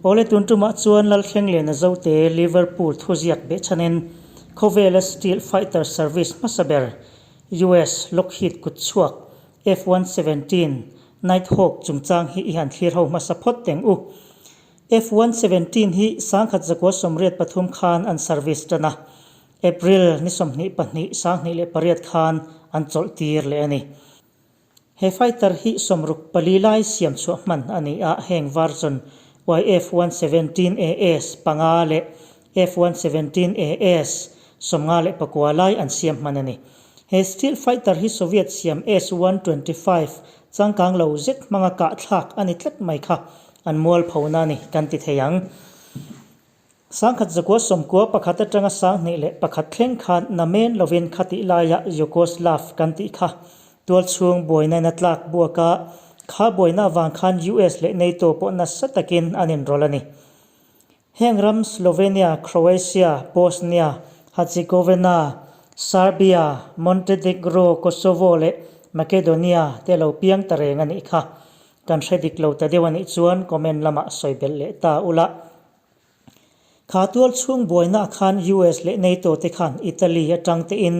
Awle tun tumah chuan Lalthlengliana Zote Liverpool thuziak behchhanin khawvela Steel Fighter Service hmasa ber US Lockheed kutchhuak F-117 Nighthawk chungchang hi i han thlir ho hmasa phawt teng u. F-117 hi 1983 khan an service tan a, April ni 22 2008 khan an chawlh tir leh a ni. He fighter hi 64 lai siam chhuah hman a ni a, heng version YF-117AS panga leh F-117AS 59 lai an siam hman a ni. He stealth fighter hi Soviet siam S-125 changkang lo zet hmanga kah thlak a ni tlat mai kha an mualphona a ni kan ti thei ang. 1991 atanga 2001 thleng khan namen lovin khatih laia Yugoslav kan tih kha tualchhung buaina in a tlak buak a, kha buaina avang khan US leh NATO pawh nasa takin an inrawlh a ni. Heng ram Slovenia, Croatia, Bosnia, Herzegovina, Serbia, Montenegro, Kosovo leh Macedonia te lo piang ta reng a nih kha. Kan hre dik lo ta deuh a nih chuan comment lamah sawi belh leh ta ula. Kha tual chhung buaina khan US leh NATO te khan Italy atang tein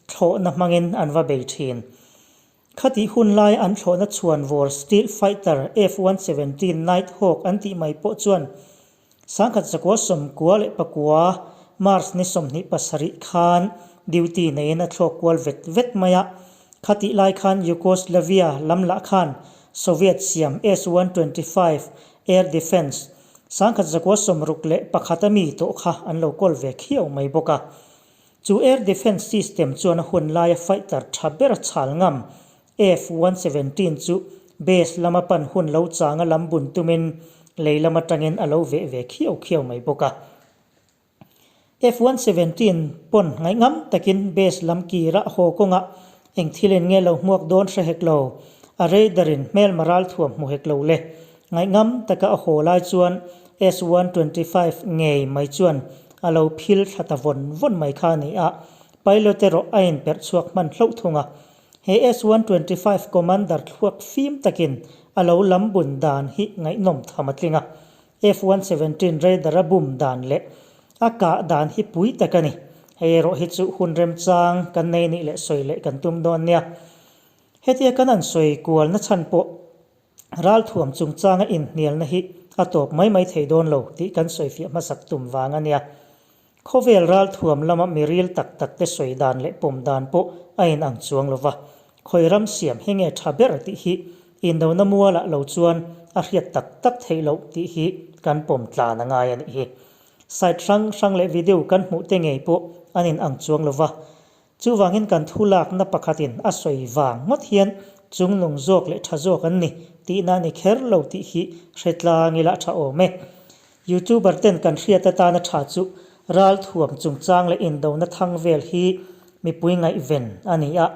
thlawhna hmangin an va bei thin. Khatih hun lai an thlawhna chhuan vawr Stealth Fighter F-117 Nighthawk an tih mai pawh chuan 1999 March ni 27 khan duty neiin a thlawk kual vet vet mai a. Khatih lai khan Yugoslavia lam lah khan Soviet siam S-125 Air Defence 1961 a mi tawh kha an lo kawl ve khiau mai bawk a. Chu Air Defence System chuan a hun laia fighter tha ber chhal ngam F-117 chu base lama pan hun lo changa lam bun tumin lei lam atangin a lo veh ve khiau khiau mai bawk a. F-117 pawn ngaihngam takin base lam kirah haw kawngah eng thil in nge lo hmuak dawn hre hek lo, a raider-in hmelma ral thuam hmu hek lo le. Ngaihngam taka a haw lai chuan S-125 ngei mai chuan a lo phil thla ta vawn vawn mai kha a ni a, pilot erawh a inperh chhuak hman hlauh thung a. He S-125 commander thluak fim takin a lo lam bun dan hi ngaihnawm tham a tling a. F-117 Raider a bum dan leh a kah dan hi pui tak a ni. Hei erawh hi chu hun remchang kan nei nih leh sawi leh kan tum dawn nia. Hetia kan an sawi kualna chhan pawh ralthuam chungchanga inhnialna hi a tawp mai mai thei dawn lo tih kan sawifiah hmasak tum vang a nia. Khawvel ralthuam lama miril tak tak te sawi dan leh pawm dan pawh a in ang chuang lo va, khawi ram siam hi nge tha ber tih hi indona mualah lo chuan a hriat tak tak theih loh tih hi kan pawm tlan a ngai a nih hi. Site hrang hrang leh video kan hmuh te ngei pawh an in ang chuang lo va, chuvangin kan thu lakna pakhatin a sawi vang ngawt hian chungnung zawk leh tha zawk an ni tihna a ni kher lo tih hi hre tlang ila tha awm e. Youtuber ten kan hriat atana tha chu ralthuam chungchang leh indona thang vel hi mipui ngaihven a ni a,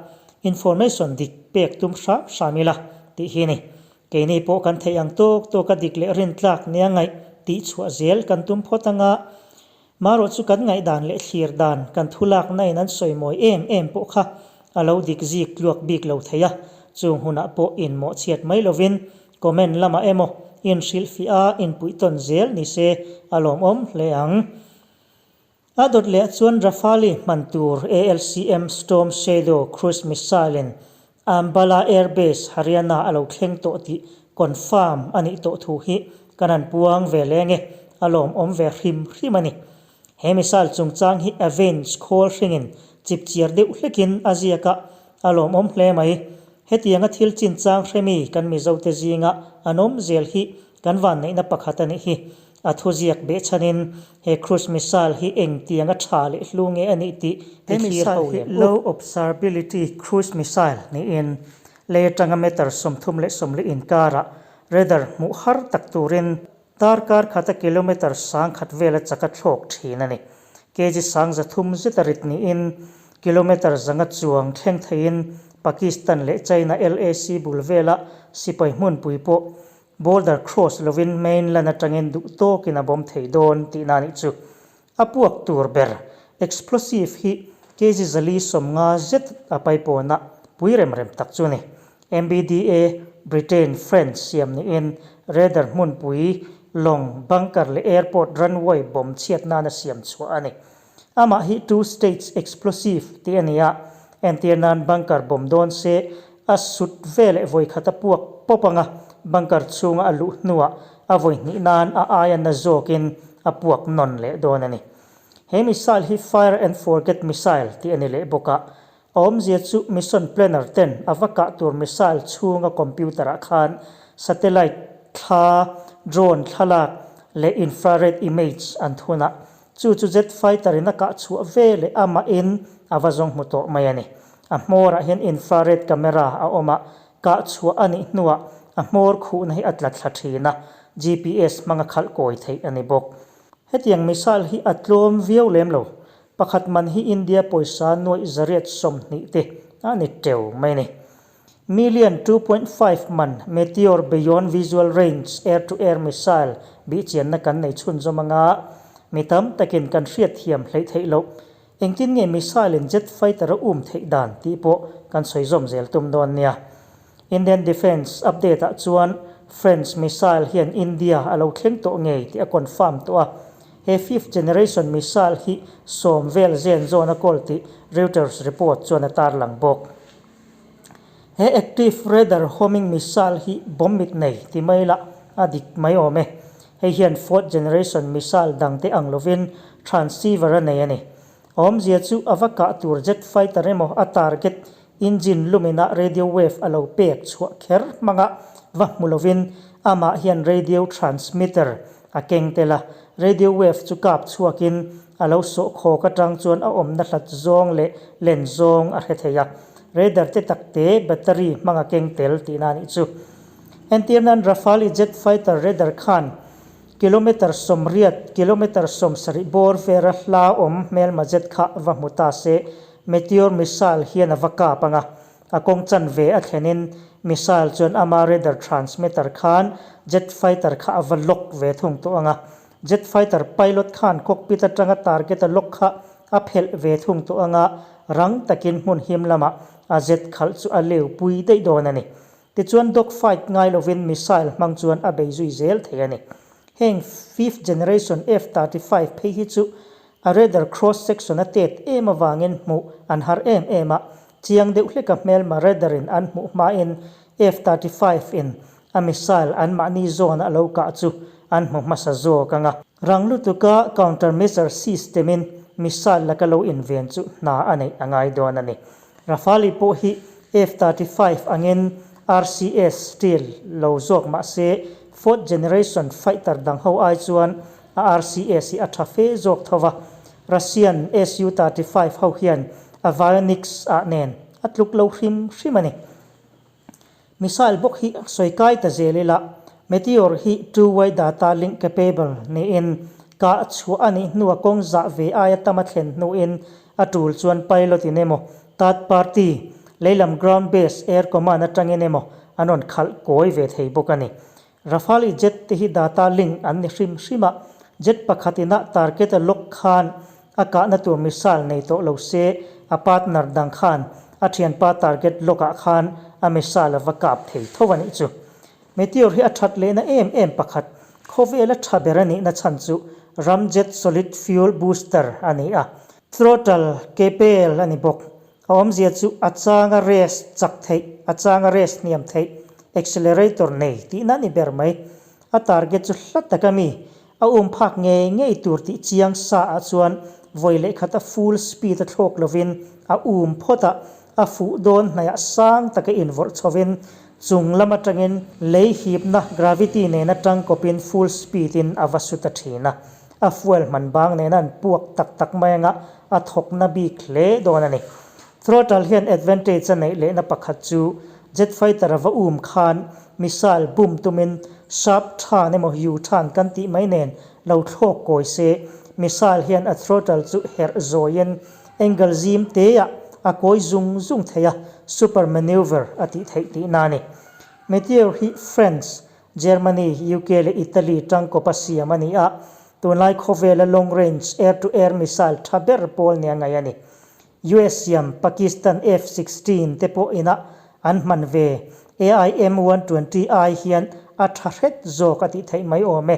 information dik pek tum hram hram ila tih hi ni. Keini pawh kan theih ang tawk tawk a dik leh rintlak nia ngaih tih chhuah zel kan tum phawt anga, marawh chu kan ngaihdan leh thlir dan kan thulakna in an sawi mawi em em pawh kha a lo dik zik tluak bik lo thei a, chung hunah pawh inmawhchhiat mai lovin Comment lamah emaw inhrilhfiah a inpuihtawn zel ni se a lawmawm hle ang. A dawt leh chuan Rafale hman tur ALCM Storm Shadow cruise missile in Ambala Air Base, Haryana a lo thleng tawh tih confirm a nih tawh thu hi kan han puang ve leng e, a lawmawm ve hrim hrim a ni. He missile chungchang hi Avenge khawl hringin chipchiar deuh hlekin a ziak a, a lawmawm hle mai. Hetianga thil chinchang hremi kan Mizote zinga an awm zel hi kan vanneihna pakhat a nih hi. A thuziak behchhanin he cruise missile hi engtianga tha leh hlu nge a nih tih i thlir ho lem u. Low observability cruise missile niin lei atanga meter 34 inkarah radar hmuh har tak turin Darkar khata kilometre 1000 vela chak a thlawk thin a ni. Kg 300 zet a rit niin kilometre 500 chuang thleng theiin Pakistan leh China LAC bul vela sipai hmunpui pawh border cross lovin mainland atangin duh tawkin a bawm thei dawn tihna a nih chu. A puak tur ber explosive hi kg 450 zet a paipawnah pui rem rem tak chu a ni. MBDA, Britain, French siam niin radar hmunpui Lawng, bunker leh airport runway bomb chhiat nana siam chhuah a ni. Amah hi two stage explosive tih a ni a, entir nan bunker bomb dawn se a sut veleh vawi khat a puak pawp ang a, bunker chhunga a luh hnuah a vawi hnih nan a aia na zawkin a puak nawn leh dawn a ni. He missile hi fire and forget missile tih a ni leh bawk a, A awmzia chu mission planner ten a va kah tur missile chhunga computer ah khan satellite thla, drone thlalak leh infrared image an thun a, chu chu jet fighter in a kah chhuah ve leh amahin a va zawng hmu tawh mai a ni. A hmawrah hian infrared camera a awm a, kah chhuah a nih hnuah a hmawr khuhna hi a tla thla thin a, GPS hmanga khalh kawi theih a ni bawk. Hetiang missile hi a tlawm viau lem lo, Pakhat man hi India pawisa nuaih 120 te a ni teuh mai a ni. Million 2.5 man Meteor Beyond Visual Range Air-to-Air Missile bihchianna kan nei chhunzawm anga mi tam takin kan hriatthiam hleih theih loh. Engtin nge missile in jet fighter a um theih dan tih pawh kan sawi zawm zel tum dawn nia. Indian Defence update ah chuan French missile hian India a lo thleng tawh ngei tih a confirm tawh a. He fifth generation missile hi sawm vel zen zawn a kawl tih Reuters report chuan a tarlang bawk. He active radar homing missile hi bomb mit nei ti mai lah a dik mai awm e. Hei hian fourth generation missile dangte ang lovin transceiver a nei a ni. Awmzia chu a va kah tur jet fighter emaw a target Engine lumina radio wave a lo pek chhuah kher hmanga va hmu lovin amah hian radio transmitter a keng tel a, radio wave chu kap chhuakin a lo sawh khawk atang chuan a awmna hlat zawng leh len zawng a hre thei a, radar te takte battery hmanga keng tel tihna a nih chu. Entir nan Rafale jet fighter radar khan kilometer 80, kilometer 70 bawr vera hla awm hmelma jet kha va hmu ta se Meteor missile hian a va kap ang a, a kawng chanve a thlenin missile chuan ama radar transmitter khan jet fighter kha a va lock ve thung tawh ang a, jet fighter pilot khan cockpit atanga target a lock kha a phelh ve thung tawh ang a, rang takin hmun him lamah a jet khalh chu a leu pui daih dawn a ni. Tichuan dog fight ngai lovin missile hmang chuan a bei zui zel thei a ni. Heng fifth generation F-35 phei hi chu A radar cross section a tet em avangin hmuh an har em em a, chiang deuh hleka hmelma radar in an hmuh hmain F-35 in a missile an mahni zawn a lo kah chu an hmu hmasa zawk ang a. Rang lutuka countermeasure system in missile laka lo inven chu hna a neih a ngai dawn a ni. Rafale pawh hi F-35 angin RCS steel lo zawk mahse fourth generation fighter dang ho ai chuan A RCS hi a tha fe zawk tho va, Russian Su-35 ho hian Avionics ah nen a tluk lo hrim hrim a ni. Missile bawk hi sawi kai ta zel ila, Meteor hi two-way data link capable niin kah chhuah a nih hnua kawng zah ve aia tam a thlen hnuin a tul chuan pilot in emaw third party leilam ground based air command atangin emaw an rawn khalh kawi ve thei bawk a ni. Rafale jet te hi data link an ni hrim hrim a, jet pakhat ina target a lock khan a kahna tur missile nei tawh lo se a partner dang khan a thianpa target lock ah khan a missile a va kap thei tho a nih chu. Meteor hi a that lehna em em pakhat, khawvel a tha ber a nihna chhan chu ramjet solid fuel booster a ni a, throttle capel a ni bawk. A awmzia chu a changa race chak theih, a changa race hniam theih, accelerator nei tihna a ni ber mai. A target chu hla taka mi, a um phak ngei ngei tur tih chiang sa ah chuan vawi leh khat a full speed a thlawk lovin a um phawt a, a fuh dawn hnaihah sang taka invawrh chhovin chung lam atangin lei hipna gravity nena tangkawpin full speed in a va su ta thin a. A fuel hman bang nena an puak tak tak mai anga a thawkna bik hle dawn a ni. Throttle hian advantage a neih lehna pakhat chu jet fighter a va um khan missile bum tumin sharp than emaw U-turn kan tih mai nen lo thlawk kawi se, missile hian a throttle chu herh zawiin angle zim teah a kawi zung zung thei a, super maneuver a tih theih tihna a ni. Meteor hi French Germany, UK leh Italy tangkawpa siam a ni a, tunlai khawvela long range air-to-air missile tha ber pawl nia ngaih a ni. US siam Pakistan F-16 te pawh ina an hman ve AIM-120 ai hian a tha hret zawk a tih theih mai awm e.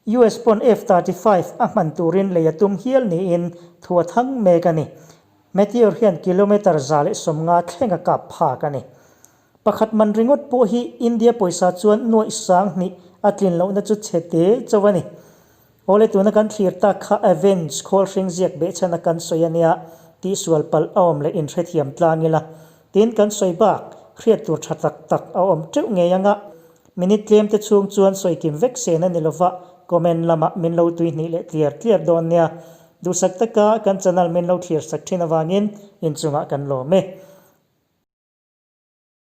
US pawn F-35 a hman turin lei a tum hial niin thu a thang mek a ni. Meteor hian kilometre 150 thleng a kap phak a ni. Pakhat man ringawt pawh hi India pawisa chuan nuaih 2000 a tlin lohna chu chhe te chauh a ni. Awle tuna kan thlir tak kha Avenge khawl hring ziak behchhan a kan sawi a nia tihsual palh a awm leh inhrethiam tlang ila. Tin kan sawi bak hriat tur tha tak tak a awm teuh ngei anga minute tlem te chhung chuan sawi kim vek sen a ni lova comment lamah min lo tuihnih leh tliar tliar dawn nia. Duhsak taka kan channel min lo thlir sak thin avangin inchungah kan lawm e.